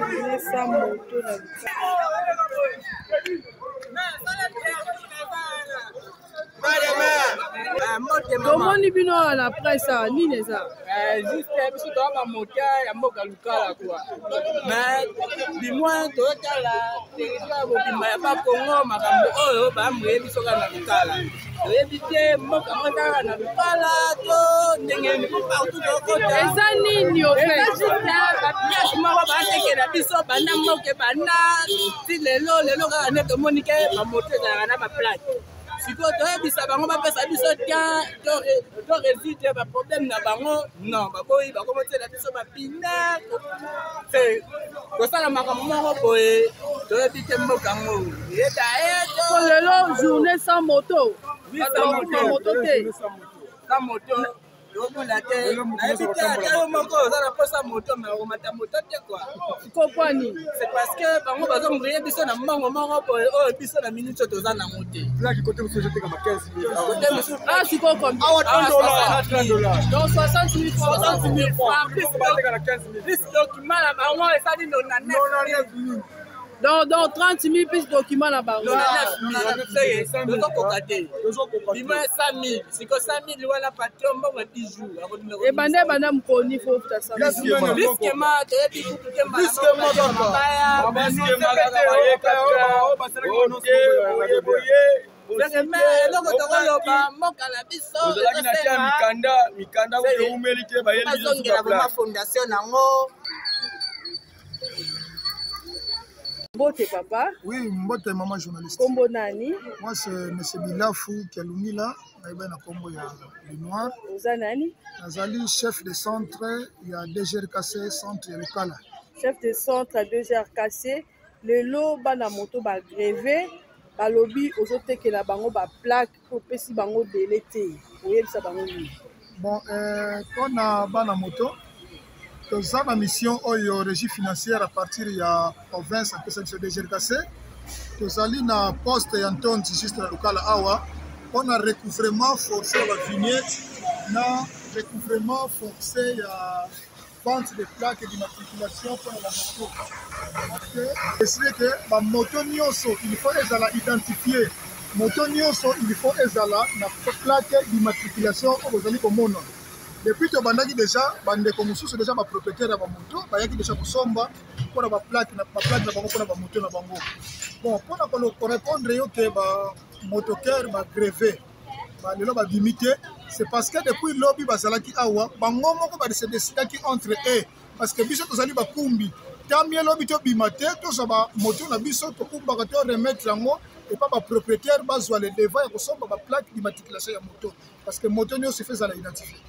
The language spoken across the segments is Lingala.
Mesa moto na tomoni bino awa na presse awa nini eza eh, juste biso toa bamoteur ya mboka lukala kua mais du moins tozotala territoire mobimba ya bakongo makambo oyo bamboye biso kaka na lukala toyebi te mboka yango eza kaka na lukala to ndenge nini po partout tokota eza nini bapièce moko batekela biso banda mboka ebanda ti lelo lelo kaka nde tomoni ke bamoto ezalaka na baplaque sikoyo toyebisa bango bapesa biso temps to résoudre baproblème na bango non baboyi bakomotiela biso bapina kosala makambo moko boye toyebi te mboka yango po lelo journée sans moto bato bakoma moto te sans moto tokola te nayebi te ata yo moko oza na mposa moto me okomata moto te kua kopwani c'est parce que bango bazombriye biso na mbongo moko boye oyo biso na minute oyo toza nango te kote mosusu ezotekama 15 mosusu ah sikoyo combien awa 30 dollars donc 60 000 francs 60 000 francs plus document na bango esali 99 000 Donc 30 000 plus document na bango. Tozokoka te. Bima 100 000. Siko 100 000 wana patron mbongo ya 10 jours. Ebanda ebanda mokoni fo futa 100 000. Biskema toyebi kutu te Biskema kaka. Eloko tokoloba mboka na biso ozalaki na tia mikanda mikanda eumeli te bayeli bazongela vraimen fondation nango. Mbote papa. Oui, mbote maman journaliste. Kombo nani? Moi c'est monsieur Bilafu Kialungila, nayeba na kombo ya Le Noir. Oza nani? Nazali chef de centre ya DGRKC centre ya Lukala. Chef de centre ya DGRKC, lelo bana moto ba greve balobi ozotekela bango ba plaque mpo opesi bango délai te, oyebisa bango nini? Bon, mpona bana moto toza na mission oyo régie financière à partir ya province apesa biso DGRKC. Tozali na poste ya Ntonzi juste na Lukala awa mpona recouvrement forcé ya bavignette na recouvrement forcé ya vente de plaques d'immatriculation mpona bamoto. Parce que décidé que bamoto nyonso il faut ezala identifié, moto nyonso il faut ezala na plaque d'immatriculation oyo bozali komona. Depuis tobandaki déjà, bandeko mosusu déjà bapropriétaire ya bamoto bayaki déjà kosomba mpona baplaque na baplaque na bango mpona bamoto na bango. Bon, mpona korépondre yo ke bamotocaire bagreve lelo babimi te, c'est parce que depuis lobi bazalaki awa bango moko base décidaki entre eux, parce que biso tozali bakumbi tamie lobi tobima te, tozwa bamoto na biso tokumbaka to remettre yango epa bapropriétaire bazwa le devant ya kosomba baplaque d'immatriculation ya moto, parce que moto nyonso efe ezala identifié.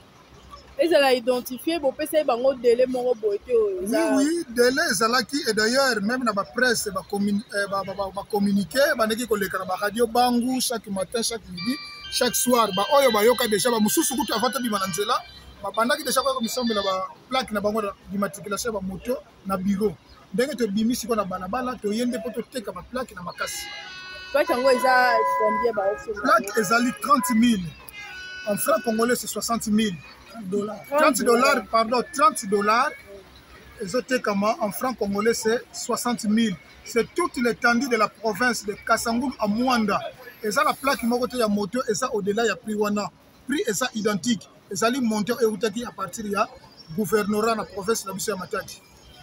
Ezala identifié, bopesaki bango délai moko boye te oyo? Oui, oui, délai ezalaki, et d'ailleurs même na bapresse bacommuniqué bandeki koleka na baradio bangu chaque matin, chaque midi, chaque soir. Baoyo bayoka déjà, bamosusu kutu avant tobima na nzela babandaki déjà koyaka misombela baplaque na bango d'immatriculation ya bamoto na bureau. Ndenge tobimi sikoyo na balabala, toye nde mpo toteka baplaque na makasi. Plaque yango eza combien? Plaque ezali 30 000, en franc congolais c'est 60 000. 30 $, pardon, 30 $ ezotekama, en franc congolais c'est 60 000. C'est toute l'étendue de la province de Kasangulu à Mwanda. Eza na plaque moko te ya moto eza au-delà ya prix wana. Prix eza identique, ezali monté eutaki à partir ya gouvernorat na province na biso ya Matadi,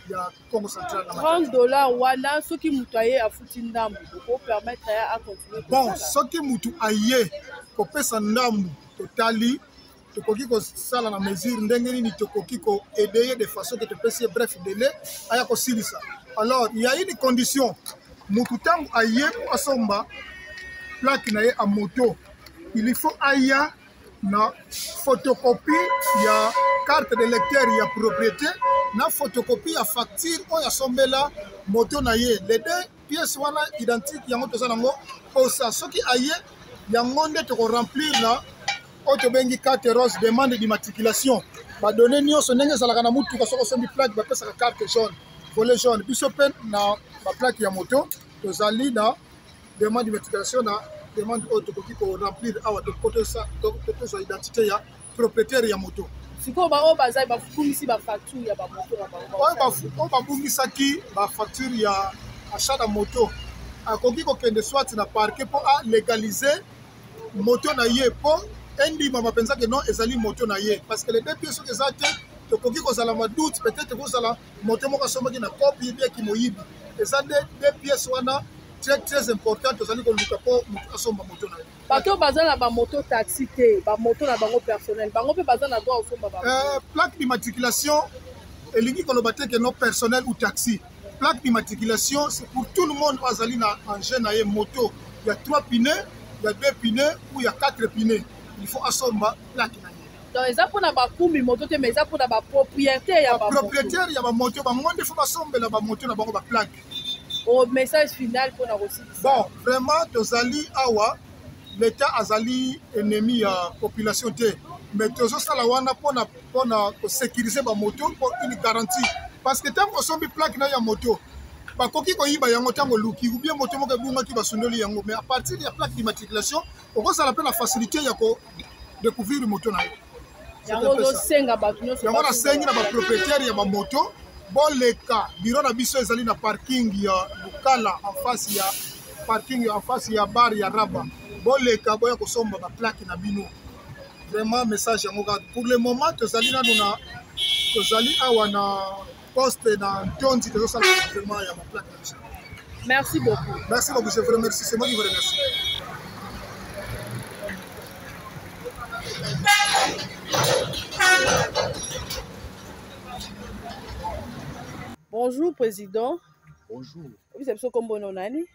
ya Congo central. 30 $ wana, soki moto aye afuti ndambu, okopermettre ye acontinue? Bon, soki motu aye kopesa ndambu, totali tokoki kosala na mesure ndenge nini tokoki koaider ye de façon ke topesi ye bref délai aya kosilisa. Alors il y a une condition: motu ntango aye po asomba plaque na ye a moto, il faut aya na photocopie ya carte de lecteur ya propriété na photocopie ya facture oyo asombela moto na ye. Les deux pièces wana identique, yango toza nango posa. Soki aye, yango nde tokoremplir na oyo tobengi carte rose, demande d'immatriculation, badonnées nyonso ndenge ezalaka na mutuka. Soki osombi plaque, bapesaka carte jaune, volet jaune. Biso mpe na baplaque ya moto Tozali na demande d'immatriculation, na demande oyo tokoki koremplir awa po tozwa identité ya propriétaire ya moto. Sikoyo baoyo bazali babungisi bafacture ya bamoto na bango? Oyo babungisaki bafacture ya achat na moto akoki kokende soit na parquet mpo alégaliser moto na ye, mpo endimama mpenza ke non, ezali moto na ye, parce que les deux pièces soki eza te, tokoki kozala ma doute, peut-être kozala moto moko asombaki na copie biaki moyibi. Eza nde deux pièces wana très très important tozali koluka mpo moto asomba moto na ye. Bato oyo baza na bamoto taxi te, bamoto na bango personnel, bango mpe baza na droit kosomba? Plaque d'immatriculation elingi koloba te ke non personnel ou taxi. Plaque d'immatriculation, c'est pour tout le monde oyo azali na engin na ye, moto ya 3 pneus, ya 2 pneus ou ya 4 pneus, il faut asomba plaque na ye. Donc eza mpona bakumbi moto te, mais eza mpona bapropriétaire ya bapropriétaire ya bamoto. Bango nde faut basombela bamoto na bango baplaque. O message final mpona kosilisa? Bon, vraiment tozali awa, l'État azali ennemi ya population te, mais tozosala wana mpona kosécuriser bamoto, mpo une garantie, parce que ntango osombi plaque na ya moto, bakoki koyiba yango ntango oluki, ou bien moto moko ebungaki, basundoli yango. Mais à partir ya plaque d'immatriculation, okozala mpe na facilité ya kodécouvrir moto na yo. Yango ozosenga bato nyonso? Yango nasengi na bapropriétaire ya bamoto, boleka bureau na biso, ezali na parking ya Lukala, en face ya parking, en face ya bar ya Raba. Boleka, boya kosomba baplaque na bino. Vraiment message yango kaka. Pour le moment tozali nano na tozali awa na poste na Ntonzi, tozosala vraiment ya baplaque na biso. Merci beaucoup. Merci beaucoup, je vous remercie, c'est moi qui vous remercie. Bonjour président. Bonjour. Oyebisa biso kombo no nani?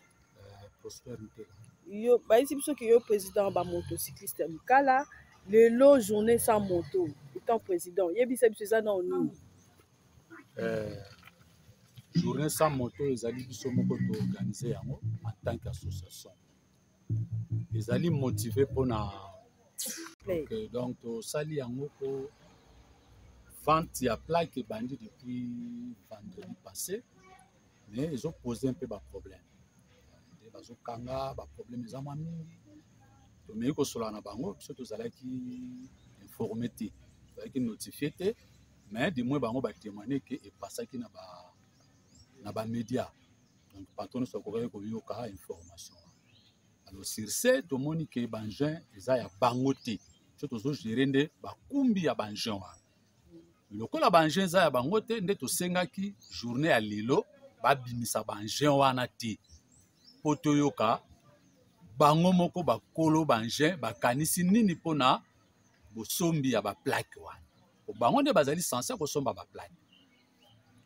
Prosper Ntela. Yo bayebisi biso ke yo président bamotocycliste ya Lukala. Lelo journée sans moto, étant président, yebisa biso eza nao nini? Journée sans moto ezali biso moko toorganize yango en tant qu'association. Ezali motivé mpona, okay, donc tosali yango mpo vente ya plaque ebandi depuis vendredi passé, mais ezopose mpe baproblème nde bazokanga. Baproblème eza mwa mingi. Tomei kosolola na bango. Biso tozalaki informé te, tozalaki notifié te, mais du moins bango batémoigne ke epasaki na bamédia, donc patron nyonso akokaki koyoka information. Alors sur ce, tomoni ke baengin eza ya bango te. So tozogérer nde bakumbi ya baengin wana. Lokola baengin eza ya bango te, nde tosengaki journée ya lelo babimisa baengin wana te, mpo toyoka bango moko bakolo baengin bakanisi nini mpona bosombi ya baplaque wana. Bango nde bazali censé kosomba baplaque.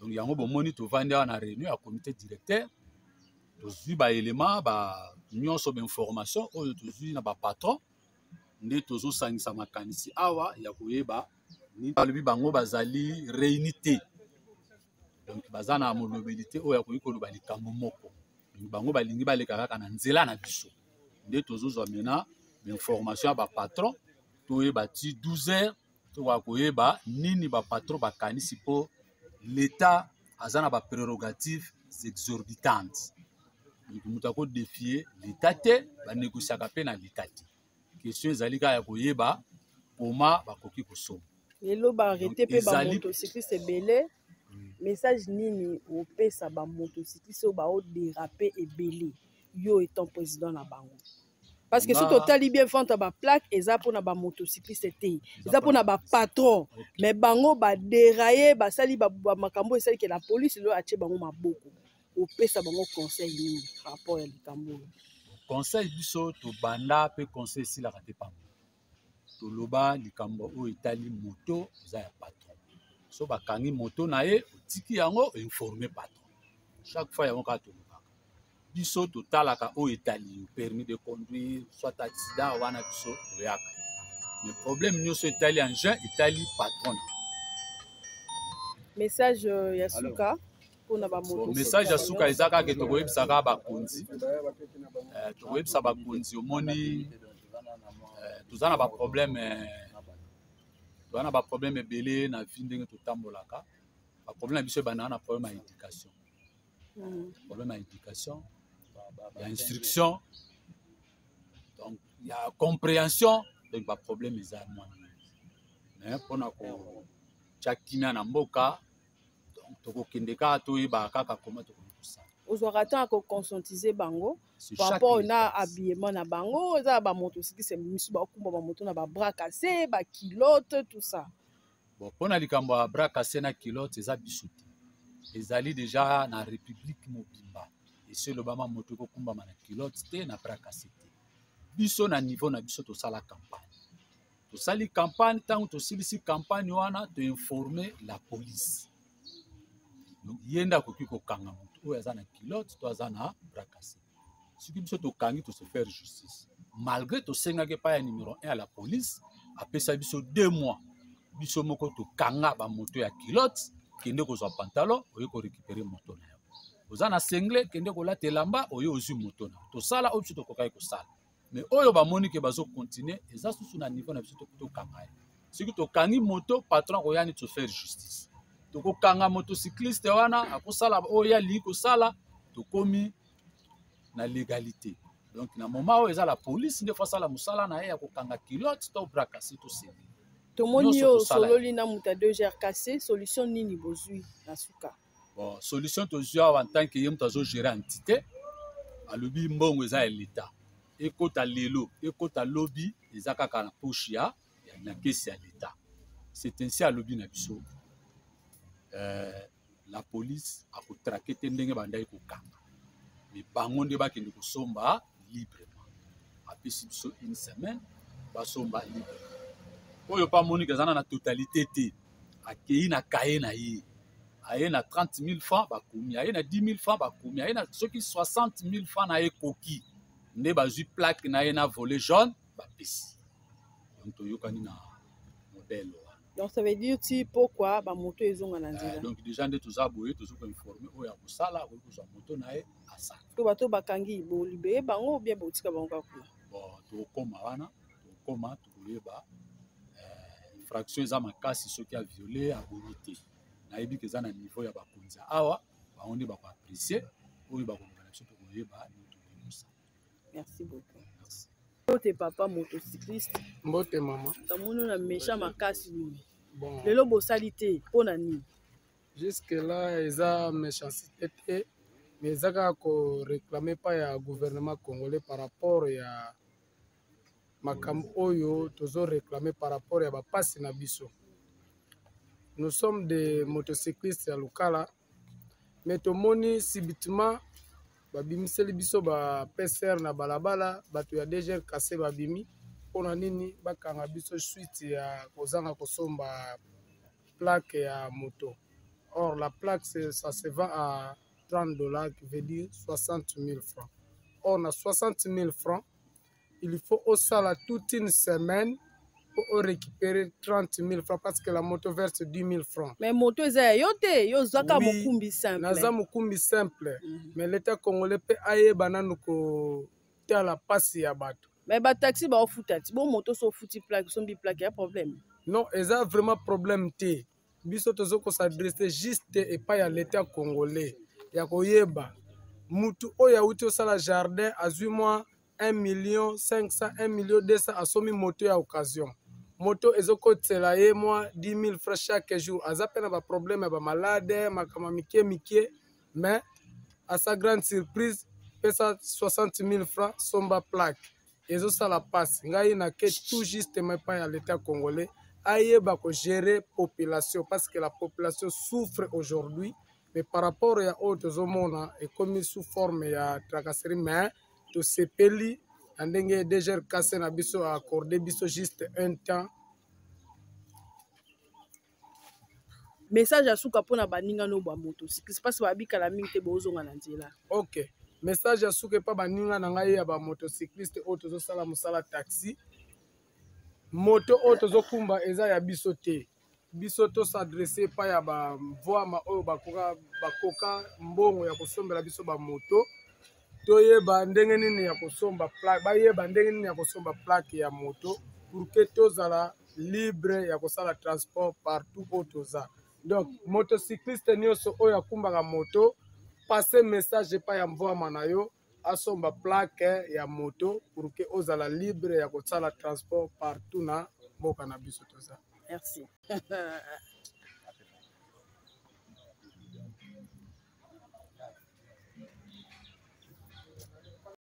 Donc yango bomoni tovandi awa na réunion ya comité directeur. Tozwi baélément ba nyonso, bainformation oyo tozwi na bapatron, nde tozosangisa makanisi awa ya koyeba nini. Balobi bango bazali réuni te, donc baza na molobeli te oyo akoki koloba likambo moko. Donc bango balingi baleka kaka na nzela na biso. Nde tozozwa mena bainformation ya bapatron, toyeba ti 12 heures, tokoka koyeba nini bapatron bakanisi, mpo l'État aza na baprérogative exorbitante. Donc moto akodéfier l'État te, banégociaka mpe na l'État te. Question ezali kaka ya koyeba koma bakoki kosomba. Lelo baarrêter mpe bamotocycliste ebele. Message nini opesa bamotocycliste oyo baodéraper ebele, yo étant président na bango? Parce que soki totali bien, vente ya baplaque eza mpona bamotocycliste te, eza mpona bapatron, mais bango badérailler, basali makambo esaliki la police lelo atie bango maboko. Opesa bango conseil nini par rapport ya likambo oyo? Conseil, biso tobanda mpe conseil esilaka te. Pamba toloba likambo oyo etali moto eza ya patron. So bakangi moto na ye, otiki yango, informe patron chaque fois. Yango kaka tolobaka. Biso totalaka oyo etali yo, permis de conduire soit accident, wana biso toyaka, mais problème nyonso etali engin etali patron. Message ya suka mpona bamoto? Message ya suka eza kaka tokoyebisaka bakonzi, tokoyebisa bakonzi. Omoni, toza na baproblème, toza na baproblème ebele na vie. Ndenge totambolaka, baproblème na biso ebandaka na problème ya éducation. Problème ya éducation, Ya instruction, donc ya compréhension. Donc baproblème eza mwa mingi, mais mpona kotya kimia na mboka, donc tokokende kaka, toyebaka kaka koma tokoki kosala. Ozwaka temps ya koconscientiser bango par rapport na habillement na bango? Eza na bamotocycliste misu bakumba bamoto na babras cassé, baculotte, tout ça. Bon, mpona likambo ya bras cassé na culotte, eza biso te, ezali déjà na république mobimba. Esi elobama, moto ekokumbama na culotte te, na bras cassé te. Biso na niveau na biso tosala campagne, tosali campagne. Ntango tosilisi campagne wana, toinforme la police. Donc ye nde akoki kokanga moto oyo aza na culotte to aza na bras cassé. Soki biso tokangi, tose faire justice. Malgré tosengaki epai ya numéro 1 ya la police, apesa biso 2 mois. Biso moko tokanga bamoto ya culotte. Kende kozwa pantalon, oye korécupérer moto na yo. Oza na singlet, kende kolata elamba oye ozwi moto na yo. Tosala oyo biso tokokaki kosala, mais oyo bamoni ke bazocontinuer, eza susu na niveau na biso tokanga ye. Soki tokangi moto, patron akoya nini? Tofaire justice, tokokanga motocycliste wana akosala oyo alingi kosala. Tokomi na légalité. Donc na moment oyo, eza la police nde faut asala mosala na ye ya kokanga culotte to bras cassé to singlet. Tomoni yo osololi na moto ya DGRKC. Solution nini bozwi na suka? Bon, solution tozwi awa, en tant que ye moto azogérer entité, alobi mbongo eza ya leta, ekota lelo, ekota lobi, eza kaka na poche ya na caisse ya leta. C'est ainsi alobi na biso, la police akotraquer te ndenge bandaki kokanga, mais bango nde bakende kosomba librement. Apesi biso une semaine, basomba librement. Oyo mpe amoniki aza na totalité te, akei na kaye na ye, aye na 30 000 francs, bakomi, aye na 10 000 francs, bakomi, aye na soki 60 000 francs na ye koki nde bazwi plaque na ye na volet jaune, bapesi. Donc toyokani na modèle wana. Donc ça veut dire ti pokwa bamoto ezonga na nzela? Donc déjà nde toza boye, toza koinformer oyo akosala, akoki kozwa moto na ye, asala. To bato bakangi, bolibérer bango ou bien botika bango kaka kuna? Bon, tokokóma wana, tokokóma, tokoyeba. Infraction eza makasi soki aviole, abomi te. Nayebi ke eza na niveau ya bakonzi awa, bango nde bakoapprécier oyo bakoloba na biso, tokoyeba nini tokoki. Merci beaucoup. Merci. Mbote papa motocycliste. Mbote mama. Tomoni na méchant makasi boye. Bon. Lelo bosali te, mpo na nini? Jusque là eza méchanceté te, mais eza kaka koréclamer pa ya gouvernement congolais par rapport ya makambo oyo tozoréclamer, par rapport ya bapasi na biso. Nous sommes des motocyclistes ya Lukala, mais tomoni subitement babimiseli biso ba PCR na balabala. Bato ya DGRKC babimi mpona nini? Bakanga biso suite ya kozanga kosomba plaque ya moto. Or la plaque, ça se vend à 30 $, qui veut dire 60 000 francs. Or na 60 000 francs, il faut osala toute une semaine pour récupérer 30 000 francs, parce que la moto verse 10 000 francs. Mais moto eza ya yo te, yo ozwaka. Oui, mokumbi simple. Naza mokumbi simple, mais l'état congolais mpe ayeba nanu kotala mpasi ya bato. Mais bataxi baofuta ti bo moto so ofuti plaque, osombi plaque, ya problème? Non, eza vraiment problème te. Biso tozo kos'adresser juste epai ya l'état congolais ya koyeba mutu oyo awuti osala jardin, azwi mwa 1 million 500, 1 million 200, asomi moto ya occasion. Moto ezokotela ye mwa 10 000 francs chaque jour. Aza mpe na baproblème ya bamalade, makambo ya mike mike, mais à sa grande surprise, pesa 60 000 francs, somba plaque. Ezosala mpasi. Ngai nake tout justement epai ya l'état congolais ayeba kogérer population, parce que la population souffre aujourd'hui. Mais par rapport ya oyo tozomona, ekomi sous forme ya tracasserie, mais tosepeli na ndenge DGRKC na biso accordé biso juste un temps. Message ya suka mpona baninga no ba motocycliste, mpasi babikala mingi te, bozonga na nzela. Ok, message ya suka epa baninga na ngai ya bamotocycliste oyo tozosala mosala taxi, moto oyo tozokumba eza ya biso te. Biso tos'adresser epai ya bavwama oyo bakoka, bakoka mbongo ya kosombela biso bamoto. Toyeba ndenge nini ya kosomba plaque, bayeba ndenge nini ya kosomba plaque ya moto pour que tozala libre ya kosala transport partout oyo toza. Donc motocycliste nyonso oyo akumbaka moto, passe message epai ya mvwama na yo. asomba plaque ya moto pour que ozala libre ya kosala transport partout na mboka na biso toza. Merci.